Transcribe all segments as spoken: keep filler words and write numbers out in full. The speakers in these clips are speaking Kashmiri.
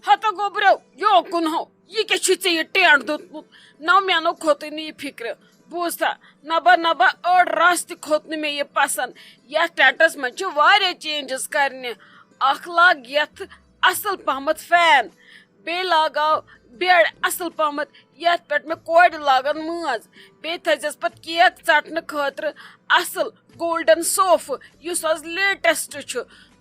ہتو گوٚبریو، یوکُن ہو، یہِ کیٛاہ چھُے ژےٚ یہِ ٹینٹ دیُتمُت؟ نہ، مےٚ نو کھوٚتُے نہٕ یہِ فِکرِ۔ بوٗزتھا، نبا نبا، أڑ رژھ تہِ کھوٚت نہٕ مےٚ یہِ پسند۔ یتھ ٹینٹس منٛز چھِ واریاہ چینجز کرنہِ۔ اکھ لاگ یتھ اصل پہمتھ فین، بیٚیہِ لاگاو بیڈ اصل پہمتھ، یتھ پٮ۪ٹھ مےٚ کورِ لاگن مٲنٛز۔ بیٚیہِ تھٲیزٮ۪س پتہٕ کیک ژٹنہٕ خٲطرٕ اصل گولڈن صوفہٕ، یُس از لیٹسٹ چھُ۔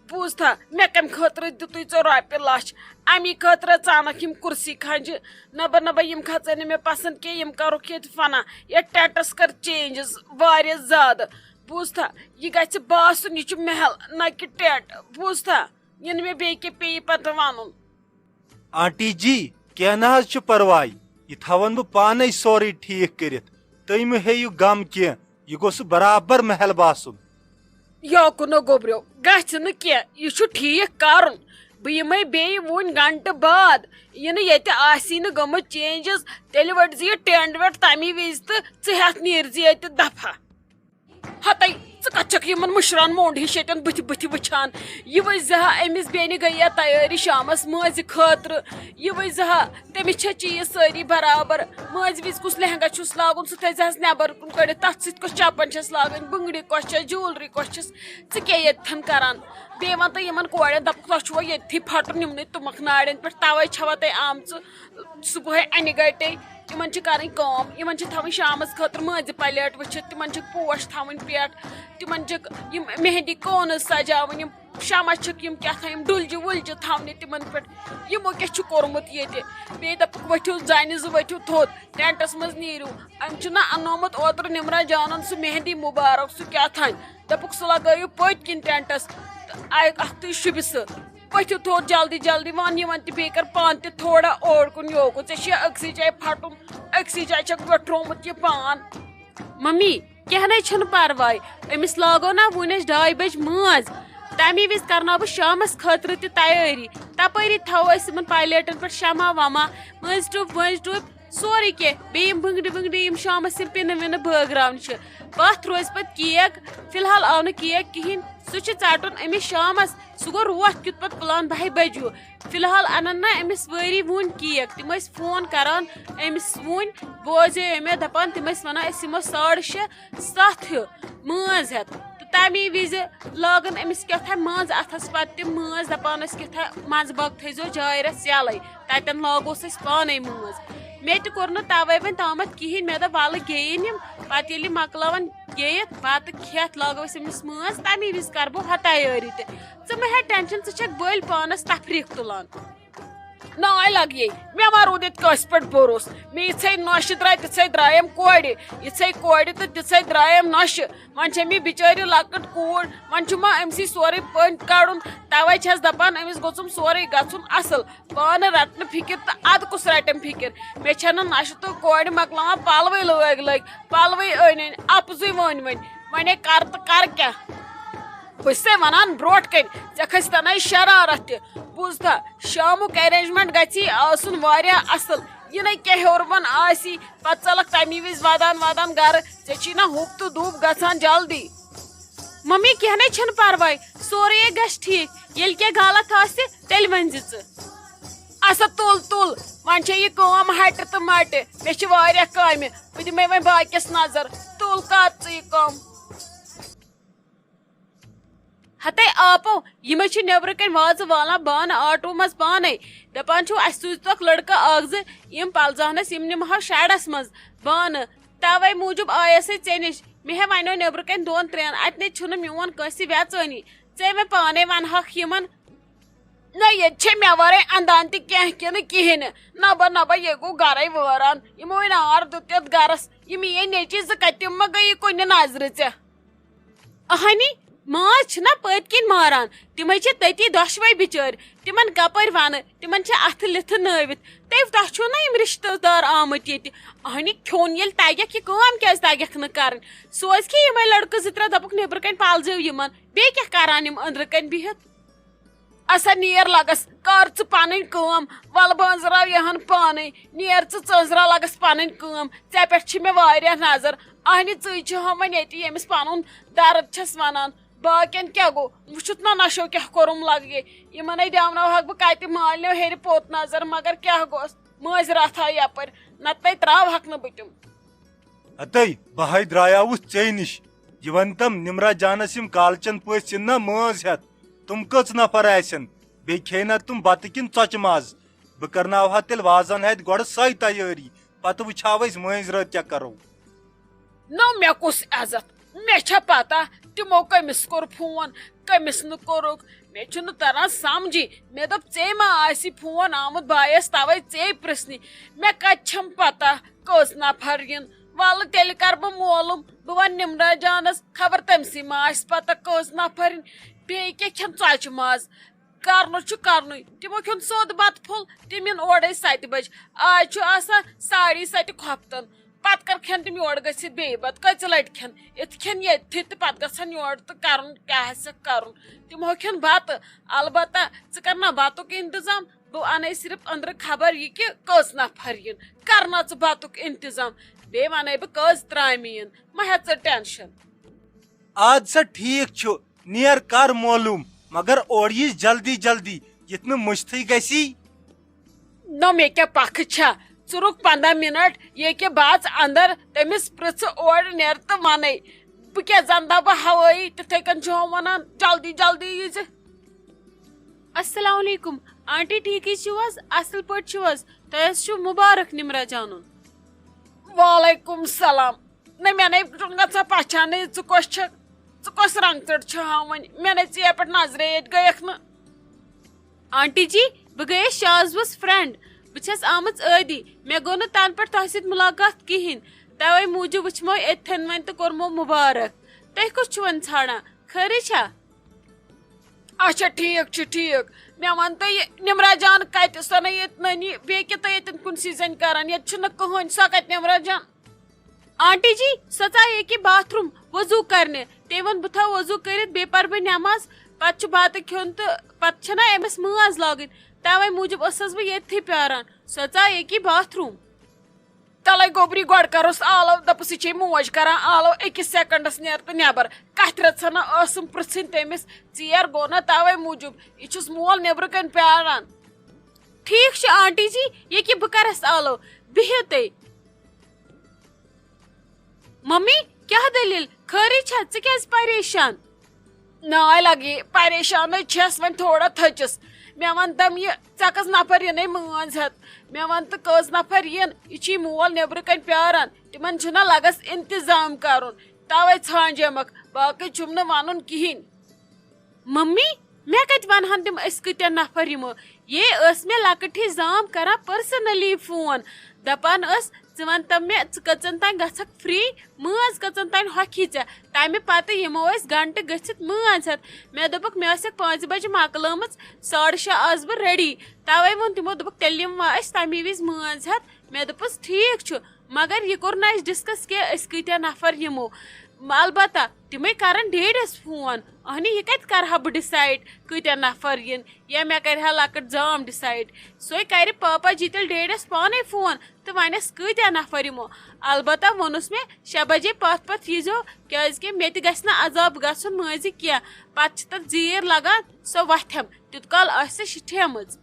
بوٗزتھا، مےٚ کمہِ خٲطرٕ دِتُے ژےٚ رۄپیہِ لچھ؟ امی خٲطرٕ ژانکھ یِم کُرسی کھنجہِ۔ نبا نبا، یِم کھژے نہٕ مےٚ پسند کینٛہہ، یِم کرُکھ ییٚتہِ فنا۔ یتھ ٹینٹس کر چینجز واریاہ زیادٕ۔ بوٗزتھا، یہِ گژھِ باسُن یہِ چھُ محل، نہ کہِ ٹینٹ۔ بوٗزتھا، یہِ نہٕ مےٚ بیٚیہِ کینٛہہ پیٚیہِ پتہٕ ونُن۔ آنٹی جی، کینٛہہ نہ حظ چھُ پرواے، یہِ تھاون بہٕ پانے سورُے ٹھیٖک کٔرِتھ۔ تُہۍ مہٕ ہیٚیِو غم کینٛہہ، یہِ گوٚژھ برابر محل باسُن۔ یوکُن گوٚبریو، گژھِ نہٕ کینٛہہ، یہِ چھُ ٹھیٖک کرُن۔ بہٕ یِمے بیٚیہِ وُنہِ گھنٹہٕ بعد۔ یہِ نہٕ ییٚتہِ آسی نہٕ گٔمٕژ چینجز، تیٚلہِ ؤٹۍ زِ یہِ ٹینٹ وینٹ تَمی وِزِ تہٕ ژٕ ہٮ۪تھ نیٖر زِ ییٚتہِ دفعہ۔ ہتے، ژٕ کتھ چھکھ یِمن مُشران مونڈ ہِش ییٚتٮ۪ن بٕتھِ بٕتھِ وٕچھان؟ یہِ وٕچھ زِ ہا أمِس بیٚنہِ گٔییا تیٲری شامس مٲنٛزِ خٲطرٕ۔ یہِ وٕچھ زِ ہا تٔمِس چھا چیٖز سٲری برابر۔ مٲنٛزِ وِزِ کُس لہنگا چھُس لاگُن، سُہ تھٲے زِ ہس نٮ۪بر کُن کٔڑِتھ۔ تتھ سۭتۍ کۄس چپن چھس لاگٕنۍ، بنگڑی کۄس چھس، جولری کۄس چھس؟ ژٕ کیٛاہ ییٚتتھن کران؟ بیٚیہِ ون تہٕ یِمن کورٮ۪ن، دپکھ، تۄہہِ چھُوا ییٚتھی پھٹُن یِمنٕے تُمبکھ نارٮ۪ن پٮ۪ٹھ، توے چھوا تۄہہِ آمژٕ؟ صبحٲے انہِ گٹے۔ تِمن چھِ کرٕنۍ کٲم، یِمن چھِ تھاوٕنۍ شامس خٲطرٕ مٲنٛزِ پلیٹ وٕچھِتھ، تِمن چھِ پوش تھاوٕنۍ پٮ۪ٹھ، تِمن چھِ یِم مہندی کونز سجاوٕنۍ، یِم شمع چھِکھ، یِم کیٛاہ تھام، یِم ڈُلجہِ وُلجہِ تھاونہِ تِمن پٮ۪ٹھ۔ یِمو کیٛاہ چھُ کوٚرمُت ییٚتہِ؟ بیٚیہِ دپکھ، ؤتھِو زنہِ زٕ، ؤتھِو تھوٚد، ٹینٹس منٛز نیٖرِو۔ أمۍ چھُنہ اننومُت اوترٕ نمرہ جانن سُہ مہندی مبارک، سُہ کیٛاہ تھام، دپکھ، سُہ لگٲیِو پٔتۍ کِنۍ ٹینٹس، تہٕ اکھ تُہۍ شوٗبہِ سُہ۔ پٔتھِو تھوٚد جلدی جلدی، وَن یِمَن تہِ بیٚیہِ کر پانہٕ تہِ تھوڑا اورٕ کُن یوکُن۔ ژےٚ چھُیا أکسٕے جایہِ پھَٹُن، أکسٕے جایہِ چھَکھ ویوٚٹھرومُت یہِ پان۔ ممی، کینٛہہ نَے چھُنہٕ پَرواے، أمِس لاگو نا وُنہِ أسۍ ڈاے بجہِ مٲنٛز۔ تَمی وِزِ کرناو بہٕ شامَس خٲطرٕ تہِ تیٲری۔ تَپٲری تھاوو أسۍ یِمَن پلیٹَن پٮ۪ٹھ شمع ومع، مٲنٛزِ ٹوٗپۍ وٲنٛزِ ٹوٗپۍ، سورُے کینٛہہ۔ بیٚیہِ یِم بٕنٛگرِ وٕنٛگرِ، یِم شامَس یِم پِنہٕ وِنہٕ بٲگراونہِ چھِ۔ پَتھ روزِ پَتہٕ کیک۔ فی الحال آو نہٕ کیک کِہیٖنۍ، سُہ چھُ ژَٹُن أمِس شامَس۔ سُہ گوٚو روتھ کیُتھ پَتہٕ پٕلان بَہہِ بَجہِ ہیوٗ۔ فی الحال اَنَن نہ أمِس وٲری وُنۍ کیک۔ تِم ٲسۍ فون کَران أمِس وُنۍ، بوزے مےٚ دَپان، تِم ٲسۍ وَنان، أسۍ یِمو ساڑٕ شےٚ، سَتھ ہیوٗ مٲنٛز ہٮ۪تھ۔ تہٕ تَمی وِزِ لاگَن أمِس کیٛاہ تھام مٲنٛز اَتھَس، پَتہٕ تِم مٲنٛز، دَپان ٲسۍ کیٛاہ تھام، منٛزٕ باگ تھٲیزیو جایہِ رَژھ یَلَے، تَتٮ۪ن لاگوس أسۍ پانَے مٲنٛز۔ مےٚ تہِ کوٚر نہٕ تَوَے وۄنۍ تامَتھ کِہیٖنۍ، مےٚ دوٚپ، وَلہٕ گیٚیِن یِم، پَتہٕ ییٚلہِ یِم مۄکلاوَن گیٚیِتھ، بَتہٕ کھٮ۪تھ لاگو أسۍ أمِس مٲنٛز، تَمی وِزِ کَرٕ بہٕ ہۄ تیٲری تہِ۔ ژٕ مہٕ ہےٚ ٹٮ۪نشَن، ژٕ چھَکھ بٔلۍ پانَس تفریٖق تُلان۔ ناے لگیے، مےٚ ما روٗد ییٚتہِ کٲنٛسہِ پٮ۪ٹھ بھروسہٕ؟ مےٚ یِژھے نۄشہِ درٛاے، تِژھے درٛایم کورِ، یِژھے کورِ تہٕ تِژھے درٛایم نۄشہِ۔ وۄنۍ چھےٚ مےٚ بِچٲرِ لۄکٕٹ کوٗر، وۄنۍ چھُ ما أمۍسٕے سورُے پٔنٛدۍ کَڑُن؟ تَوَے چھَس دَپان، أمِس گوٚژھُم سورُے گژھُن اَصٕل۔ پانہٕ رَٹنہٕ فِکِر تہٕ اَدٕ کُس رَٹٮ۪م فِکِر؟ مےٚ چھَنہٕ نۄشہِ تہٕ کورِ مۄکلاوان پَلوٕے لٲگۍ لٲگۍ، پَلوٕے أنۍ أنۍ، اَپزُے وٲنۍ وٲنۍ۔ وۄنۍ ہے کَر تہٕ کَر کیٛاہ؟ بہٕ چھسے ونان برونٹھ کنہِ، ژےٚ کھسہِ تنہے شرارت تہِ۔ بوٗزتھا، شامُک arrangement گژھی آسُن واریاہ اصل۔ یہِ نَے کینٛہہ ہیوٚر بۄن آسی، پتہٕ ژلکھ تمی وِزِ ودان ودان گرٕ۔ ژےٚ چھی نہ ہُپ تہٕ دُپ گژھان جلدی۔ ممی، کینٛہہ نَے چھُنہٕ پرواے، سورُے ہے گژھِ ٹھیٖک۔ ییٚلہِ کینٛہہ غلط آسہِ، تیٚلہِ ؤنۍ زِ ژٕ۔ اسا تُل تُل، وۄنۍ چھےٚ یہِ کٲم ہٹہِ تہٕ مٹہِ، مےٚ چھِ واریاہ کامہِ، بہٕ دِمے وۄنۍ باقیس نظر۔ تُل کر ژٕ یہِ کٲم۔ ہتے آپو، یِمے چھِ نیبرٕ کنۍ وازٕ والان بانہٕ آٹو منٛز پانے۔ دپان چھِو، اسہِ سوٗزتوکھ لڑکہٕ اکھ زٕ، یِم پلزاونس، یِم نِمہٕ ہاو شیڈس منٛز بانہٕ۔ توے موٗجوٗب آیس ہے ژےٚ نِش۔ مےٚ ہے ونیو نیبرٕ کنۍ دۄن ترٛٮ۪ن، اتہِ نے چھُنہٕ میون کٲنٛسہِ ویژٲنی۔ ژےٚ مےٚ پانے ونہکھ یِمن۔ نہ، ییٚتہِ چھے مےٚ ورٲے اندان تہِ کینٛہہ کِنہٕ کِہیٖنۍ نہٕ۔ نبا نبا، یے گوٚو گرے وٲران۔ یِمو ہے نار دیُت یتھ گرس۔ یِم یے نیٚچی زٕ کتہِ، تِم ما گٔیی کُنہِ نظرِ ژےٚ؟ اہنی، ماز چھِنہ پٔتۍ کِنۍ ماران، تِمے چھِ تٔتی دۄشوے بِچٲرۍ۔ تِمن کپٲرۍ ونہٕ؟ تِمن چھِ اتھٕ لِتھٕ نٲوِتھ۔ تٔمۍ، تۄہہِ چھُو نہ یِم رشتہٕ دار آمٕتۍ ییٚتہِ؟ اہنی، کھیوٚن ییٚلہِ تگیکھ، یہِ کٲم کیازِ تگیکھ نہٕ کرٕنۍ؟ سوزکھے یِمے لڑکہٕ زٕ ترٛےٚ، دپُکھ، نیبرٕ کنۍ پلزیو یِمن، بیٚیہِ کیٛاہ کران یِم أنٛدرٕ کنۍ بِہِتھ؟ اسا نیر لگس، کر ژٕ پنٕنۍ کٲم، ولہٕ بہٕ أنٛزراو یہن پانے۔ نیر ژٕ، ژٕ أنٛزراو لگس پنٕنۍ کٲم، ژےٚ پٮ۪ٹھ چھِ مےٚ واریاہ نظر۔ اہنہِ، ژٕے چھِ ہم وۄنۍ ییٚتہِ ییٚمِس پنُن درد چھس ونان۔ باقین کیٛاہ گوٚو؟ وٕچھُتھ نا نشو کیٛاہ کوٚرُم لگے۔ یِمنے دیوناوہکھ بہٕ کتہِ مالنیو ہیٚرِ پوٚت نظر، مگر کیٛاہ گوٚس؟ مٲنٛزۍ راتھا یپٲرۍ، نتہٕ نے تراوہکھ نہٕ بہٕ تِم۔ ہتے، بہے درایاوُس ژے نِش۔ یہِ ونتم نمرا جانس یِم کالچن پٔژھۍ یِن نا مٲنٛز ہٮ۪تھ، تِم کٔژ نفر آسن؟ بیٚیہِ کھیٚیہِ نا تِم بتہٕ کِنہٕ ژۄچہِ ماز؟ بہٕ کرناوہا تیٚلہِ وازن ہتہِ گۄڈٕ سۄے تیٲری، پتہٕ وٕچھہاو أسۍ مٲنٛزۍ رٲژ کیٛاہ کرو۔ نو مےٚ کُس عزت؟ مےٚ چھےٚ پتہ تِمو کٔمِس کوٚر فون، کٔمِس نہٕ کوٚرُکھ۔ مےٚ چھُنہٕ تران سمجھی۔ مےٚ دوٚپ، ژے ما آسی فون آمُت بایس، توے ژے پرژھنہِ۔ مےٚ کتہِ چھم پتہ کٔژ نفر یِن؟ ولہٕ تیٚلہِ کرٕ بہٕ معلوم، بہٕ ونہٕ نمرا جانس، خبر تٔمسٕے ما آسہِ پتہ کٔژ نفر یِن۔ بیٚیہِ کیٛاہ کھٮ۪ن ژۄچہِ ماز؟ کرنہٕ چھُ کرنُے۔ تِمو کھیوٚن سیوٚد بتہٕ پھوٚل، تِم یِن اورے ستہِ بجہِ۔ آز چھُ آسان ساڑی ستہِ کھۄفتن۔ پتہٕ کر کھٮ۪ن تِم یورٕ گٔژھِتھ بیٚیہِ بتہٕ؟ کٔژِ لٹہِ کھٮ۪ن؟ یِتھ کھٮ۪ن ییٚتھی تہٕ پتہٕ گژھن یورٕ تہٕ کرُن کیٛاہ آسٮ۪کھ کرُن۔ تِمو کھیوٚن بتہٕ۔ البتہ ژٕ کر نا بتُک انتظام، بہٕ انَے صرف أنٛدرٕ خبر یہِ کہِ کٔژ نفر یِن۔ کر نا ژٕ بتُک انتظام، بیٚیہِ ونَے بہٕ کٔژ ترامہِ یِن۔ مہ ہےٚ ژٕ ٹینشن۔ آد سا ٹھیک چھُ، نیر کر معلوم، مگر اورٕ یِیٖزِ جلدی جلدی، یِتھ نہٕ مٔشتھٕے گژھی۔ نہ مےٚ کیٛاہ پکھٕ چھا؟ ژٕ رُک پنٛداہ منٹ، ییٚکیٛاہ بہٕ اژٕ اندر، تٔمِس پرژھٕ اورٕ نیر تہٕ ونے۔ بہٕ کیٛاہ زن دپہٕ ہوٲیی، تِتھے کٔنۍ چھُ ہُم ونان، جلدی جلدی ییٖزِ۔ السلام علیکم آنٹی، ٹھیکٕے چھِو حظ؟ اصل پٲٹھۍ چھِو حظ؟ تۄہہِ حظ چھُو مبارک نمرہ جانُن۔ وعلیکم سلام۔ نہ مےٚ نے چھُنہٕ گژھان پہچانٕے، ژٕ کۄس چھکھ؟ ژٕ کۄس رنگ ژٔٹ چھِ ہاوان؟ مےٚ نے ژےٚ یپٲرۍ نظرے ییٚتہِ گٔیکھ نہٕ۔ آنٹی جی، بہٕ گٔیَس شازوَس فرینڈ۔ بہٕ چھَس آمٕژ ٲدی۔ مےٚ گوٚو نہٕ تَنہٕ پٮ۪ٹھ تۄہہِ سۭتۍ مُلاقات کِہیٖنۍ۔ تَوَے موٗجوٗب وٕچھمو ییٚتھٮ۪ن وۄنۍ تہٕ کوٚرمو مُبارک۔ تُہۍ کُس چھِو وۄنۍ ژھانڈان؟ خٲرٕے چھا؟ اچھا، ٹھیٖک چھُ، ٹھیٖک۔ مےٚ وَن تہٕ یہِ نِمرا جان کَتہِ؟ سۄ نہ ییٚتہِ نٔنی، بیٚیہِ کیٛاہ تُہۍ ییٚتٮ۪ن کُنسٕے زٔنۍ کران؟ ییٚتہِ چھُنہٕ کٕہٕنۍ، سۄ کَتہِ نِمرا جان؟ آنٹی جی، سۄ ژاے ییٚکیٛاہ باتھ روٗم وضوٗ کرنہِ۔ تٔمۍ ووٚن، بہٕ تھاوٕ وضوٗ کٔرِتھ، بیٚیہِ پَرٕ بہٕ نٮ۪ماز، پَتہٕ چھُ بَتہٕ کھیوٚن تہٕ پَتہٕ چھَنا أمِس مٲنٛز لاگٕنۍ۔ تَوَے موٗجوٗب ٲسٕس بہٕ ییٚتھی پیٛاران۔ سۄ ژاے ییٚکیٛاہ باتھ روٗم۔ تَلَے گوٚبری، گۄڈٕ کَروس آلو، دَپُس یہِ چھے موج کران آلو، أکِس سیکنڈَس نیر تہٕ نٮ۪بر۔ کَتھِ رَژھا نہ ٲسٕم پرٛژھٕنۍ تٔمِس، ژیر گوٚو نہ تَوَے موٗجوٗب، یہِ چھُس مول نٮ۪برٕ کَنۍ پیٛاران۔ ٹھیٖک چھُ آنٹی جی، ییٚکیٛاہ بہٕ کَرَس آلو، بِہِو تُہۍ۔ ممی، کیٛاہ دٔلیٖل؟ خٲرٕے چھا؟ ژٕ کیٛازِ پریشان؟ ناے لگی، پریشانٕے چھَس وۄنۍ تھوڑا تھٔچِس۔ مےٚ وَن تَم یہِ، ژےٚ کٔژ نفر یِنَے مٲنٛز ہٮ۪تھ؟ مےٚ وَن تہٕ کٔژ نفر یِن؟ یہِ چھی مول نٮ۪برٕ کَنۍ پیٛاران، تِمَن چھُنہ لگس انتظام کَرُن، تَوَے ژھانٛجیمَکھ، باقٕے چھُم نہٕ وَنُن کِہیٖنۍ۔ ممی، مےٚ کتہِ ونہن تِم أسۍ کۭتیاہ نفر یِمو؟ یے ٲس مےٚ لۄکٕٹ ہِش زام کران پٔرسنلی فون، دپان ٲس، ژٕ ون تم مےٚ ژٕ کٔژن تام گژھکھ فری، مٲنٛز کٔژن تام ہۄکھی ژےٚ؟ تمہِ پتہٕ یِمو أسۍ گنٹہٕ گٔژھِتھ مٲنٛز ہٮ۪تھ۔ مےٚ دوٚپُکھ مےٚ ٲسکھ پانٛژِ بجہِ مۄکلٲمٕژ، ساڑٕ شےٚ آس بہٕ ریڈی، توے ووٚن تِمو، دوٚپُکھ تیٚلہِ یِموا أسۍ تمی وِزِ مٲنٛز ہٮ۪تھ؟ مےٚ دوٚپُس ٹھیٖک چھُ، مگر یہِ کوٚر نہٕ اَسہِ ڈسکس کینٛہہ أسۍ کۭتیاہ نفر یِمو۔ البتہ تِمے کرن ڈیڈیس فون، اہنہِ یہِ کتہِ کرٕ ہا بہٕ ڈسایڈ کۭتیاہ نفر یِن، یا مےٚ کرِ ہا لۄکٕٹ زام ڈسایڈ؟ سۄے کرِ پاپا جی تیٚلہِ ڈیڈیس پانے فون تہٕ ونٮ۪س کۭتیاہ نفر یِمو۔ البتہ ووٚنُس مےٚ شےٚ بجے پتھ پتھ ییٖزیو، کیازِ کہِ مےٚ تہِ گژھِ نہٕ عذاب گژھُن مٲنٛزِ کینٛہہ، پتہٕ چھِ تتھ زیٖر لگان، سۄ وۄتھٮ۪م، تیوٗت کال آسہِ سۄ شِٹھیمٕژ۔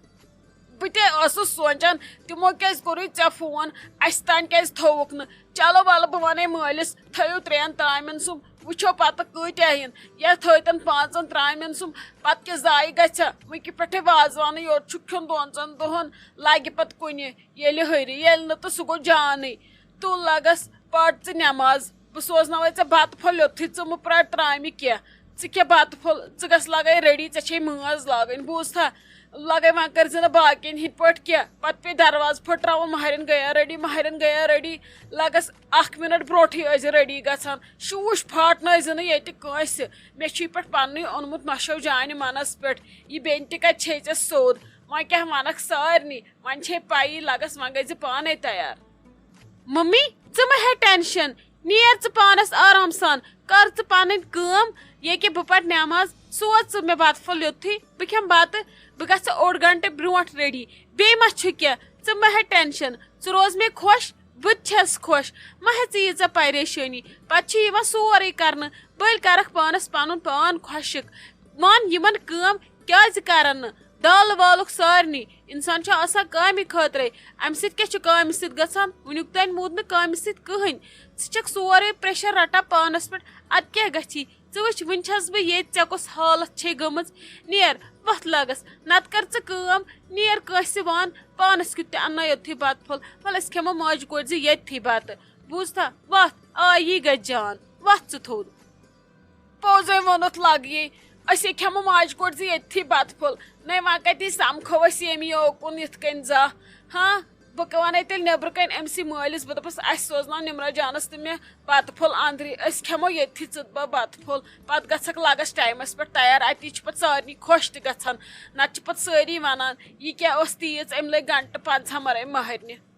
بہٕ تہِ ٲسٕس سونٛچان، تِمو کیٛازِ کوٚرُے ژےٚ فون؟ اَسہِ تام کیٛازِ تھووُکھ نہٕ؟ چلو وَلہٕ، بہٕ وَنَے مٲلِس، تھٲیِو ترٛٮ۪ن ترٛامٮ۪ن سُم، وٕچھو پَتہٕ کۭتیٛاہ یِن۔ یا تھٲیتَن پانٛژَن ترٛامٮ۪ن سُم، پَتہٕ کیٛاہ ضایع گژھِ ہا؟ وٕنکہِ پٮ۪ٹھَے وازوانٕے یوت چھُ کھیوٚن دۄن ژۄن دۄہَن، لَگہِ پَتہٕ کُنہِ۔ ییٚلہِ ہُرِ، ییٚلہِ نہٕ تہٕ سُہ گوٚو جانٕے۔ تُل لَگَس، پَر ژٕ نٮ۪ماز۔ بہٕ سوزناوَے ژےٚ بَتہٕ پھوٚل یوٚتھُے، ژٕ مہٕ پرٛار ترٛامہِ کینٛہہ۔ ژٕ کھےٚ بَتہٕ پھوٚل، ژٕ گژھ لَگَے ریڈی، ژےٚ چھے مٲنٛز لاگٕنۍ، بوٗزتھا؟ لَگَے وۄنۍ کٔرۍ زِ نہٕ باقیَن ہِنٛدۍ پٲٹھۍ کینٛہہ۔ پَتہٕ پیٚیہِ دروازٕ پھٔٹراوُن، مَہرٮ۪ن گٔیا ریڈی، مَہرٮ۪ن گٔیا ریڈی۔ لَگَس اَکھ مِنَٹ برونٛٹھٕے ٲسۍ زِ ریڈی گژھان۔ شوٗش پھاٹنٲے زِ نہٕ ییٚتہِ کٲنٛسہِ۔ مےٚ چھُ یہِ پٮ۪ٹھ پَننُے اوٚنمُت نۄشو جانہِ مَنَس پٮ۪ٹھ۔ یہِ بیٚنہِ تہِ کَتہِ چھے ژےٚ سیوٚد؟ وۄنۍ کیٛاہ وَنَکھ سارنٕے؟ وۄنۍ چھے پَیی، لَگَس وۄنۍ گٔے زِ پانَے تیار۔ ممی، ژٕ مہ ہےٚ ٹینشن، نیر ژٕ پانس آرام سان، کر ژٕ پنٕنۍ کٲم، ییٚکیٛاہ بہٕ پرٕ نٮ۪ماز، سوز ژٕ مےٚ بتہٕ پھوٚل یوٚتھُے، بہٕ کھٮ۪مہٕ بتہٕ، بہٕ گژھٕ اوٚڑ گنٹہٕ برونٛٹھ ریڈی، بیٚیہِ ما چھُ کینٛہہ؟ ژٕ مہ ہےٚ ٹینشن، ژٕ روز مےٚ خۄش، بہٕ تہِ چھَس خۄش، مہ ہیٚژٕ ییٖژاہ پریشٲنی۔ پتہٕ چھِ یِوان سورُے کرنہٕ، بٔلۍ کرکھ پانس پنُن پان خۄشٕک۔ وَن، یِمن کٲم کیازِ کرن نہٕ؟ دالہٕ والُکھ سارنٕے۔ انسان چھُ آسان کامہِ خٲطرَے۔ امہِ سۭتۍ کیٛاہ چھُ کامہِ سۭتۍ گژھان؟ وٕنیُک تام موٗد نہٕ کامہِ سۭتۍ کٕہٕنۍ۔ ژٕ چھَکھ سورُے pressure رٹان پانس پٮ۪ٹھ، ادٕ کیٛاہ گژھی؟ ژٕ وٕچھ، وٕنہِ چھَس بہٕ ییٚتہِ، ژےٚ کۄس حالت چھے گٔمٕژ۔ نیر، وۄتھ لاگس، نتہٕ کر ژٕ کٲم، نیر کٲنٛسہِ وَن، پانس کیُتھ تہِ اَننٲیِو یُتھُے بتہٕ پھوٚل۔ وَلہٕ، أسۍ کھٮ۪مو ماجہِ کورِ زِ ییٚتھی بتہٕ۔ بوٗزتھا؟ وۄتھ، آیی گژھِ جان، وۄتھ ژٕ تھوٚد۔ پوٚزے ووٚنُتھ لگیے، أسۍ ہے کھٮ۪مو ماجہِ کورِ زِ ییٚتھی بتہٕ پھوٚل۔ نَے وۄنۍ کَتہِ سَمکھو أسۍ ییٚمہِ یوکُن یِتھ کٔنۍ زانٛہہ؟ ہاں، بہٕ وَنے تیٚلہِ نیٚبرٕ کَنۍ أمۍ سٕے مٲلِس، بہٕ دَپَس، اَسہِ سوزناو نِمرا جانَس تہٕ مےٚ بَتہٕ پھوٚل اَنٛدرٕے، أسۍ کھٮ۪مو ییٚتھی ژٕ تہٕ بہٕ بَتہٕ پھوٚل۔ پَتہٕ گژھکھ لَگَس ٹایمَس پٮ۪ٹھ تیار، اَتی چھِ پَتہٕ سارنٕے خۄش تہِ گژھان۔ نَتہٕ چھِ پَتہٕ سٲری وَنان، یہِ کیٛاہ ٲس تیٖژ، أمۍ لٔگۍ گنٛٹہٕ پنٛژاہ مَرٲے مَہرنہِ۔